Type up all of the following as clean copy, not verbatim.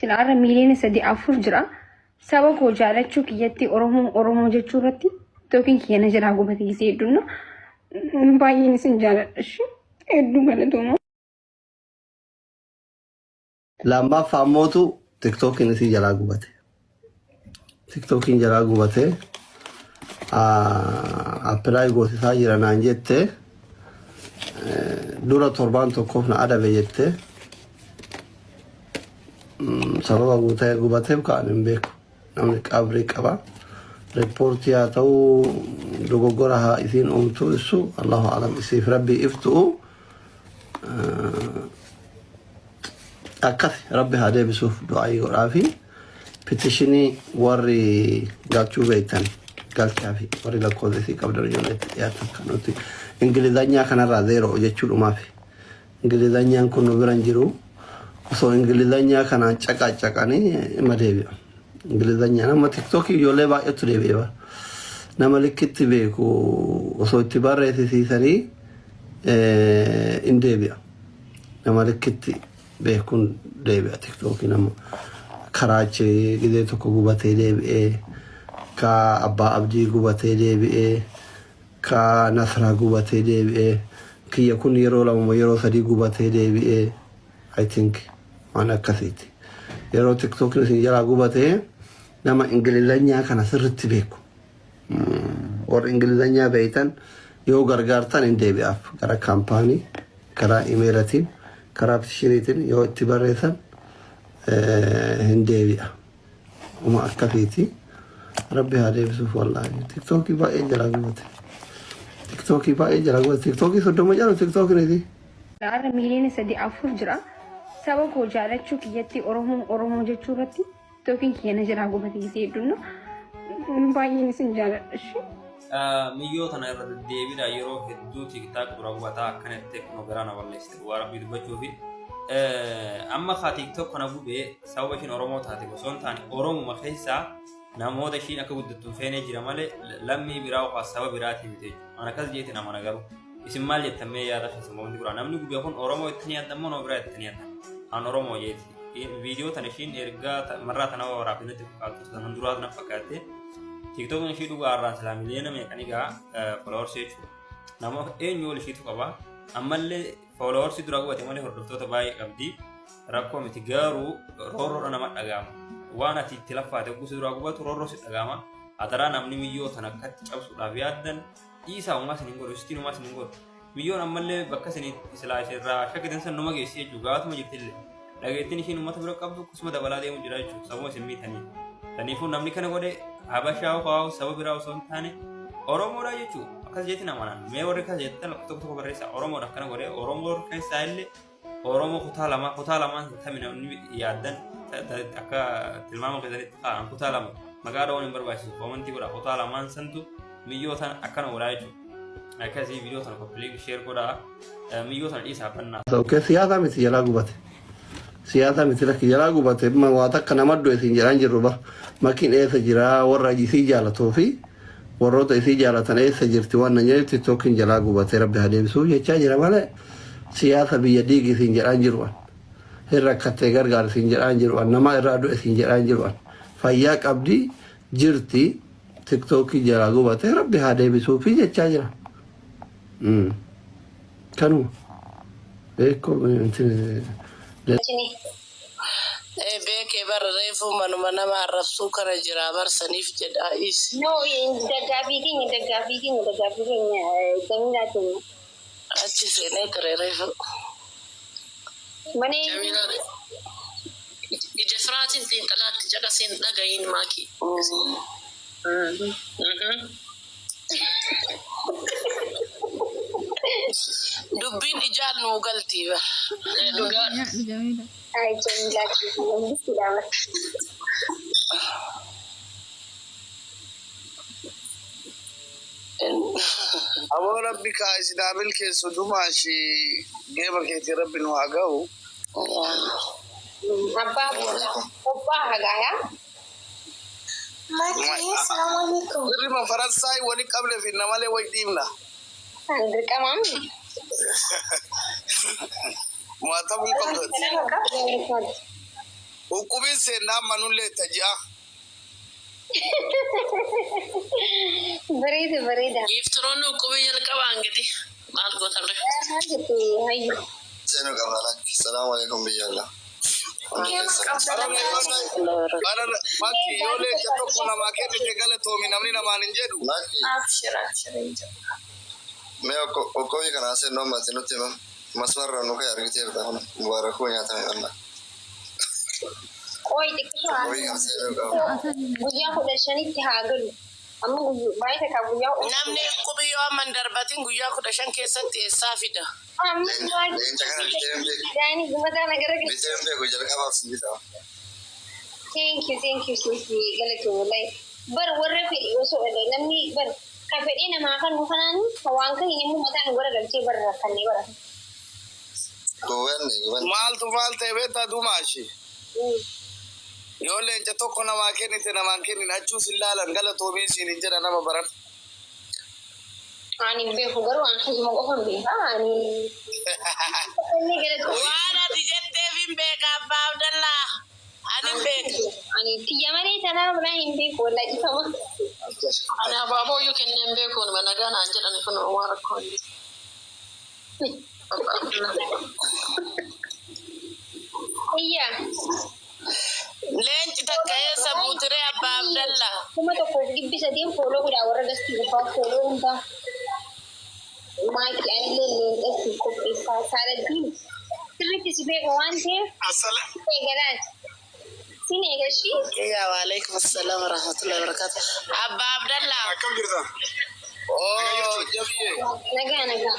Silaa miiliyoona sadii afur jira. Saba koo jaalachuu kiyyatti Oromoo Oromoo jechuu irratti TikTokiin kiyya na jalaa gubate gisee hedduun baay'een isin jaaladha. Ishee hedduu galatooma. Lammaffaa ammootu TikTokiin isii jalaa gubate. TikTokiin jalaa gubate. Apply goosisaa jira naan jette. Dura torbaan tokkoof na adabe jette. Sababa guutee gubateef kaan hin beeku. Namni qabrii qaba. Riippoortii haa ta'u dogoggora haa isiin uumtu ibsu Allahu alam isiif rabbii iftu'u. Akkas rabbi haa deebisuuf du'aayii godhaafi petitionii warri galchuu beektan galchaafi warri lakkoofsa isii qabdan ijoollee itti dhiyaatan kan nuti ingilizanyaa kanarraa zeeroo jechuudhumaafi ingilizanyaan kun nu bira hin jiru osoo ingilizanyaa kanaan caqacaqanii ima deebi'a ingilizanyaan amma tiktookii ijoollee baay'eetu deebi'e bara nama likkitti beeku osoo itti barreessisiisanii in deebi'a. Nama likkitti beekuun deebi'a tiktookii nama karaachee gizee tokko gubatee deebi'ee ka abbaa abdii gubatee deebi'ee ka nasraa gubatee deebi'ee kiyya kun yeroo lama yeroo sadii gubatee deebi'ee I think waan akkasiiti. Yeroo tiktookiin isin jalaa gubatee nama ingilizanyaa kana sirritti beeku. Warri ingilizanyaa beektan yoo gargaartan hin deebi'aaf gara kaampaanii karaa imeelatiin karaa petitioniitiin yoo itti barreessan hin deebi'a. Uma akkasiiti. Rabbi haa deebisuuf wallaahi. Tiktookii baay'ee jalaa gubate. Tiktookii baay'ee jalaa gubate. Tiktookii 30 caalu tiktookiin isii. Har'a miiliyoona sadii afur jira. Saba koo jaalachuu kiyyatti Oromoo Oromoo jechuu irratti TikTokiin kiyya na jalaa gubate gisee hedduun baay'een isin jaaladha. Ishee. Miyyoo tana irra deddeebiidhaan yeroo hedduu TikTok dura gubataa akkana jettee kunoo garaa na balleessite dhugaa rabbii dubbachuu fi amma kaa TikTok kana gubee sababa ishiin Oromoo taate osoo hin taane Oromuma keessaa namoota ishiin akka guddattu hin feenee jira malee lammii biraa yookaan saba biraatii miti jechuudha. An akkas jeetiin amana garuu isin maal jettan mee yaada keessan wanti biraa namni gubee kun Oromoo jettanii yaaddan moo nama biraa jettanii yaaddan an Oromoo jeeti. Viidiyoo tana ishiin ergaa marraa tana waraabde natti fakkaattu tanan duraa na fakkaatte. TikTok'n ishii dhugaa irraan silaa miliyoona meeqani gaa followers jechuudha. Nama eenyu ol ishiitu qaba. Ammallee followers dura gubate malee hordoftoota baay'ee qabdi. Rakkoo miti garuu roorroodha nama dhaga'ama. Waan ati itti laffaate oggusi duraa gubatu roorroo si dhaga'ama. Adaraa namni miyyoo tana akkatti cabsuudhaaf yaaddan dhiisaa uumaa isin hin godhu istiin uumaa isin hin godhu. Miyyoon ammallee bakka isin silaa isinirraa shakkitan san numa geessi jechuudha. Gaatuma jirtillee. Dhageettiin ishiin uummata bira qabdu akkasuma dabalaa deemu jira jechuudha. Sababa isin miitanii. Kanaafuu namni kana godhe Habashaa yookaan saba biraa osoo hin taane Oromoodha jechuudha. Akkas jeetiin amanaan. Mee warri akkas jettan tokko tokko barreessaa Oromoodha akkana godhe Oromoo keessaa illee Oromoo kutaa lamaa kutaa lamaan kami namni yaaddan akka tilmaama keessanitti kaa'an kutaa lama maqaa dha'uun hin barbaachisu koomantii godha kutaa lamaan santu miyyoo tana akkana godhaa jechuudha. Akkasii viidiyoo tana copy link share godhaa miyyoo tana dhiisaa bannaa. Okay, siyaasa miti jalaa gubate. Siyaasa miti lakki jalaa gubate ma waa takka nama du'e siin jedhaan jirru ba. Makiin eessa jira warra isii jaalatuu fi warroota isii jaalatan eessa jirti waan nan jedheef tiktookiin jalaa gubate rabbi haa deebisuu jechaa jira malee siyaasa biyya diigi siin jedhaan jiru an. Hin rakkattee gargaari siin jedhaan jiru an. Nama irraa du'e siin jedhaan jiru an. Fayyaa qabdi jirti tiktookii jalaa gubate rabbi haa deebisuufi jechaa jira. Kanuma. Beekoo Beekee bar reefuu manuma nama arrabsuu kana jira bar saniif jedha is. No, daggaafii keenya daggaafii keenya daggaafii keenya Jamiilaa keenya. Achi seenee ture reefuu. Mana Jamiilaa ija firaatiin xiinxalaatti caqasiin dhaga'iin maakii. Dubbiin ijaan nuu galtii bar. Dhugaa. Nyaadhu Jamiila. Ay Jamiilaa keenya gammachiidha bar. Aboo rabbi kaa isin haa milkeessu dumaashi geeba keetii rabbi nu haa gahu. Abbaa qophaa hagaa yaa. Makii assalamu alaikum. Birrima Faransaay wali qabne finna malee way dhiibna. Dirqamaan. Mo'atamuu qabdu ati. Uqqubiin seennaa manullee taji'a. Bareeda bareeda. Giiftiroonni uqqubii jalqabaa ingidi maal gootarre? Maal jette hayyu? Seenuu qabna lakki. Salaamu alaikum biyya Allah. Makki yoo leenca tokko namaa kennite galatoomi namni namaan hin jedhu. Lakki. Abshir abshir hin jedhu. Mee okkoobii kana aseen ummati nutti himam. Masmarra nu ka'e argiteerta kun mubaarakuu nyaatame qonna. Qoy xiqqisoo Okkoobii kana seenuu qabna. guyyaa 15tti haa galu. Amma baay'ee takka guyyaa 15. Namni qubi yoo amma hin darbatin guyyaa 15 keessatti eessaa fida? Amma Leenca kana bitee hin beeku. Daani gumataa nagara. Bitee hin beeku, jalqabaaf si bitaa. Thank you, thank you, sisi galatoo wallahi. Bar warra fedhi osoo dhalee namni bar ka fedhii namaa kan nu kanaan ka waan kan hin immoo mataan gara galchee bara rakkannee bara. Gubanne gubanne. Maaltu maal ta'e beektaa Dumaashi? Yoo leenca tokko namaa kennite namaan kennin achuus hin laalan, galatoomii siin hin jedha nama baran. Ani hin beeku, garuu an hojuma qofa hin beeka. Ani inni galatoo. Waan ati jetteef hin beeka, Abbaa Abdallaa. Ani hin beeka. Ani tiyya malee tanaa biraa hin beeku wallahi, ifama. Ani abaaboo iyyuu kennee hin beeku, nama nagaa naan jedhan kun waan rakkoo hin jiru. Abbaa Abdallaa. Iyya. Leenci takka eessa buutiree, Abbaa Abdallaa? 1300 follow godhaa warra gastii gubbaa follow hundaa. Maaki anillee leencatti qopheessaa saaladdiin sirriitti si beeka waan ta'eef eegalaati. Sin eegashii. Iyya, waalaikum assalam warahmatullahi wabarakatuh. Abbaa Abdallaa. Akkam jirta? Oo, jabiyyee. Nagaa nagaa.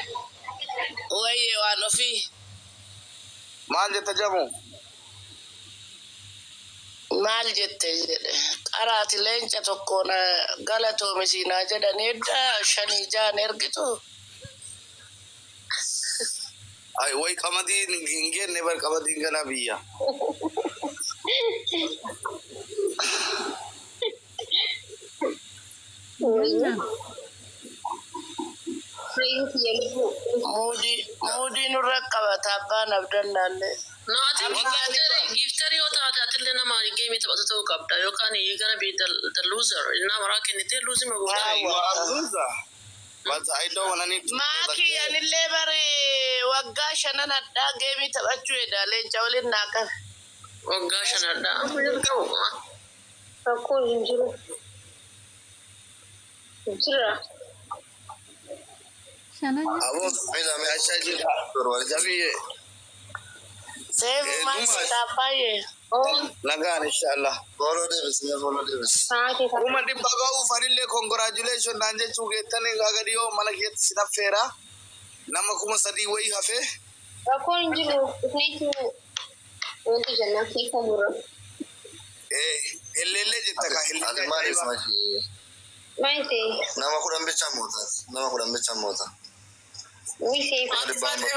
Wayyee, waan ofii. Maal jetta jamu? Maal jette jedhe, qaraati leenca tokko na galatoomi siinaa jedhanii edda shanii jaan ergitu. Ay, way qamadiin hin geenne bar, qamadiin ganaa biyya. Reeyu kiyya lubbuu. Muudii muudii nurra qabata Abbaan Abdallaallee. No, ati gifter yoo taate atillee nama geemii taphatu ta'uu qabda yookaan you gonna be the loser. Innaa maraa kennitee lose ma goota. You are loser. But I don't wanna need to play the Maakii game. anillee bari waggaa shanan hadhaa geemii taphachuu edha leenca waliin naa qabe. Waggaa shanadha. Amma jalqabu. Rakkoon hin jiru. Jira. Shanan. Aboo, Mila mee Ashaa jira. Jabiyyee. Seefu maal Dumash. taappaayee. Oh, Nagaan inshallah. Follow deebis, mee follow deebis. Sa'aatii kana. 100,000 ga'uuf anillee congratulation naan jechuu geettanii haga dhiyoo mana keessatti si affeera. Nama 3000 wayii hafee. Rakkoon hin jiru. Dhufneetu wanti jennaan keessa murra. Helleellee jetta kaa Ati helleellee maal ajaa'iba. isma? Maal ta'e? Nama 10 bicha moota. Nama 10 bicha moota. Ni seefu. Kuma dhibba amma. Ati